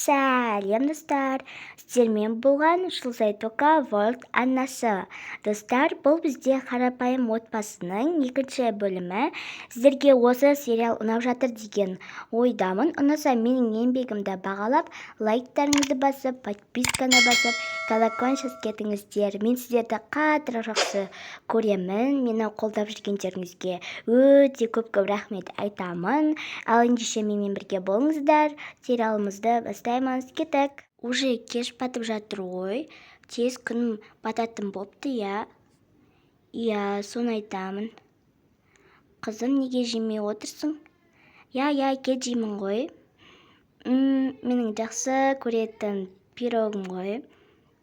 Сәлем, достар! Сіздермен болған Жұлдызай Тока Ворлд арнасы. Достар, бұл бізде «Қарапайым отбасының» екінші бөлімі. Сіздерге осы сериал ұнап жатыр деген ойдамын. Ұнаса, менің еңбегімді бағалап, лайктарыңызды басып, подписканы басып, колокольчик кетіңіздер. Мен сіздерді қатты жақсы көремін. Мені қолдап жүргендеріңізге өте көп-көп рахмет айтамын. Ал ендеше менімен бірге болыңыздар. Сериалымызды бастаймыз. Кеттік. Уже кеш батып жатыр ғой. Тез күн бататын бопты, иә? Иә, соны айтамын. Қызым, неге жемей отырсың? Иә, иә, әке, жеймін ғой. Менің жақсы көретін пирогым ғой.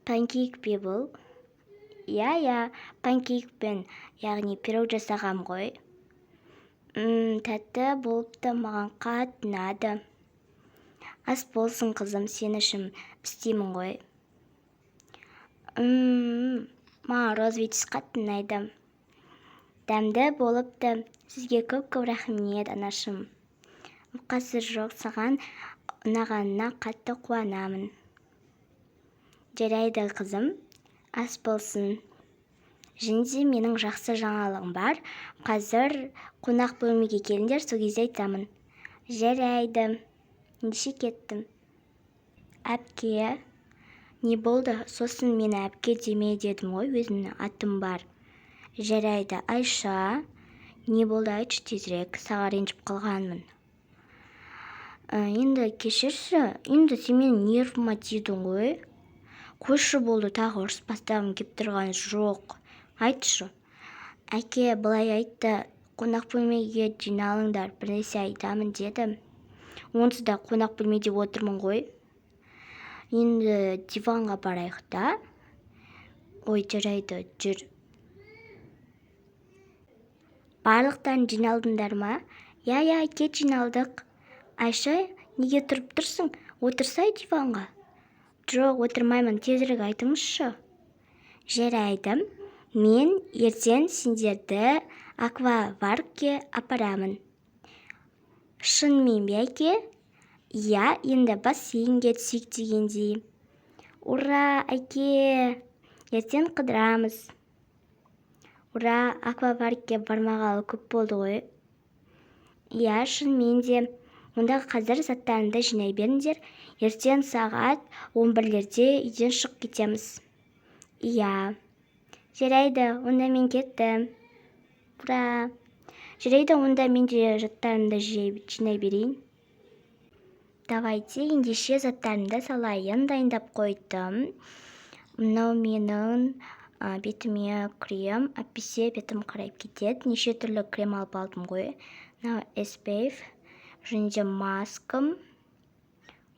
Панкейк пе бұл? Иә, иә, панкейкпен, яғни пирог жасағам ғой. Тәтті болыпты, маған қатты ұнады. Ас болсын, қызым, сен үшін істеймін ғой. Маған розовый түс қатты ұнайды. Дәмді болыпты. Сізге көп-көп рахмет, анашым. Оқасы жоқ, саған ұнағанына қатты қуанамын. Жарайды, қызым, ас болсын. Және де менің жақсы жаңалығым бар. Қазір қонақ бөлмеге келіңдер, сол кезде айтамын. Жарайды. Ендеше кеттім. Әпке, не болды? Сосын мені әпке деме дедім ғой, өзімнің атым бар. Жарайды, Айша. Не болды, айтшы тезірек, саған ренжіп қалғанмын. Енді кешірші, енді сен менің нервыма тидің ғой. Қойшы, болды, тағы ұрыс бастағым кеп тұрған жоқ. Айтшы. Әке былай айтты: «Қонақ бөлмеге жиналыңдар, бір нәрсе айтамын», – деді. Онсыз да қонақ бөлмеде отырмын ғой. Енді диванға барайық та. Ой, жарайды, жүр. Барлықтарың жиналдыңдар ма? Иә, иә, әке, жиналдық. Айша, неге тұрып тұрсың? Отырсай диванға. Жоқ, отырмаймын, тезірек айтыңызшы. Жарайды. Мен ертең сендерді аквапаркке апарамын. Шынымен бе, әке? Иә, енді бассейнге түсейік дегендей. Ура, әке! Ертең қыдырамыз. Ура, аквапаркке бармағалы көп болды ғой. Иә, шынымен де. Онда қазір заттарыңды жинай беріңдер. Ертең сағат 11-лерде үйден шығып кетеміз. Иә. Жарайды, онда мен кеттім. Ура! Жарайды, онда мен де заттарымды жинай берейін. Давайте, ендеше заттарымды салайын, дайындап қойдым. Мынау менің бетіме крем, әйтпесе бетім қарайып кетеді. Неше түрлі крем алып алдым ғой. Мынау SPF және де маскам.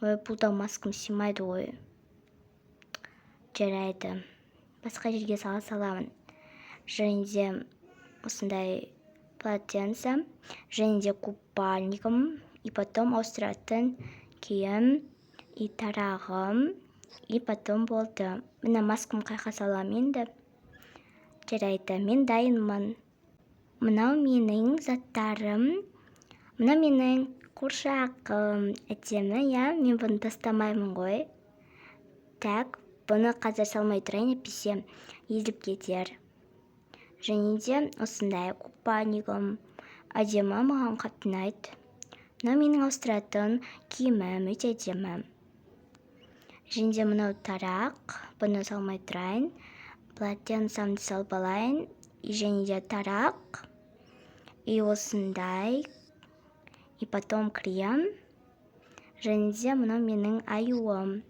Ой, бұл да маскам сыймайды ғой. Жарайды. Басқа жерге сала саламын. Және де осындай полотенце, және де купальнигім, и потом ауыстыратын киім, и тарағым, и потом болды. Мына маскам қайқа саламын енді? Жарайды, мен дайынмын. Мынау менің заттарым. Мынау менің қуыршағым. Әдемі, иә? Мен бұны тастамаймын ғой. Так, бұны қазір салмай тұрайын, әйтпесе езіліп кетер. Және де осындай купальнигім әдемі, маған қатты ұнайды. Мынау менің ауыстыратын киімім, өте әдемі. Және де мынау тарақ, бұны салмай тұрайын. Полотенцемді салып алайын. Және де тарақ, и осындай, и потом крем, және де мынау менің аюым.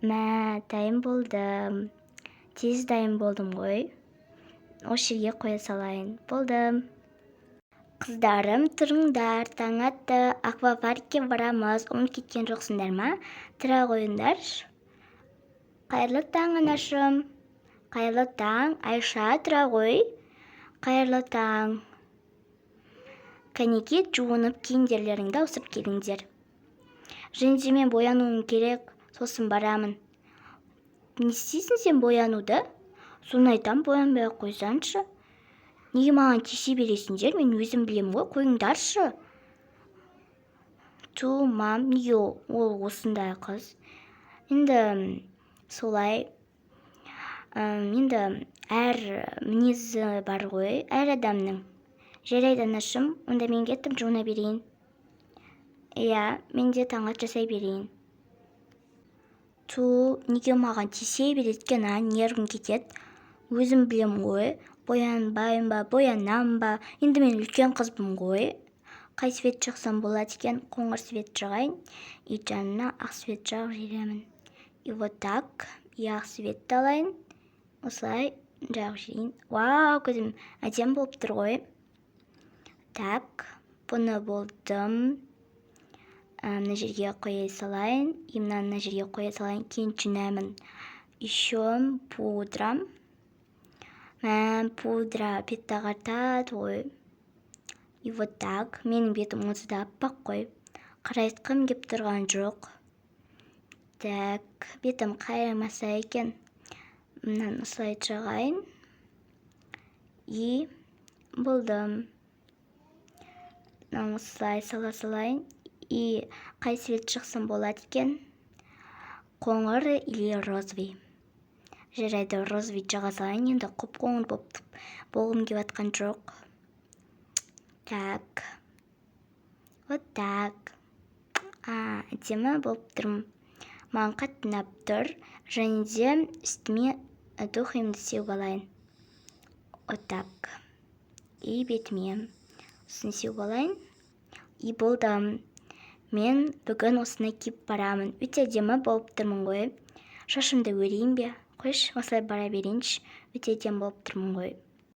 Мә, дайын болдым. Тез дайын болдым ғой. Осы жерге қоя салайын. Болды. Қыздарым, тұрыңдар, таң атты, аквапаркке барамыз. Ұмытып кеткен жоқсыңдар ма? Тұра қойыңдаршы. Қайырлы таң, анашым! Қайырлы таң, Айша, тұра ғой. Қайырлы таң! Кәнекей, жуынып, киімдерлеріңді ауыстырып келіңдер. Және де мен боянуым керек, сосын барамын. Не істейсің сен боянуды? Соны айтам, боянбай ақ қойсаңшы. Неге маған тиісе бересіңдер? Мен өзім білемін ғой, қойыңдаршы. Ту, мам, неге ол осындай қыз? Енді солай, енді әр мінезі бар ғой әр адамның. Жарайды, анашым, онда мен кеттім, жуына берейін. Иә, мен де таңғы ас жасай берейін. Ту, неге маған тиісе береді екен, а? Нервім кетеді. Өзім білем ғой, боянбаймын ба, боянамын ба, енді мен үлкен қызбын ғой. Қай цвет жақсам болады екен? Қоңыр цвет жағайын и жанына ақ цвет жағып жіберемін. И вот так, и ақ цветті алайын, осылай жағып жіберейін. Вау, көзім әдемі болып тұр ғой. Так, бұны болдым, мына жерге қоя салайын и мынаны мына жерге қоя салайын, кейін жинаймын. Еще пудра. Мә, пудра бетті ағартады ғой. И вот так, менің бетім онсыз да аппақ қой, қарайтқым кеп тұрған жоқ. Так, бетім қараймаса екен. Мынаны осылай жағайын и болды. Мынаны осылай сала салайын. И қай цвет жақсам болады екен? Қоңыр или розовый? Жарайды, розовый жаға салайын. Енді құп қоңыр болып болғым келіп жатқан жоқ. Так, вот так, а, әдемі болып тұрмын, маған қатты ұнап тұр. Және де үстіме духиімді сеуіп алайын. Вот так, и бетіме осыны сеуіп алайын, и болды. Мен бүгін осыны киіп барамын, өте әдемі болып тұрмын ғой. Шашымды өрейін бе? Қойшы, осылай бара берейінші, өте әдемі болып тұрмын ғой.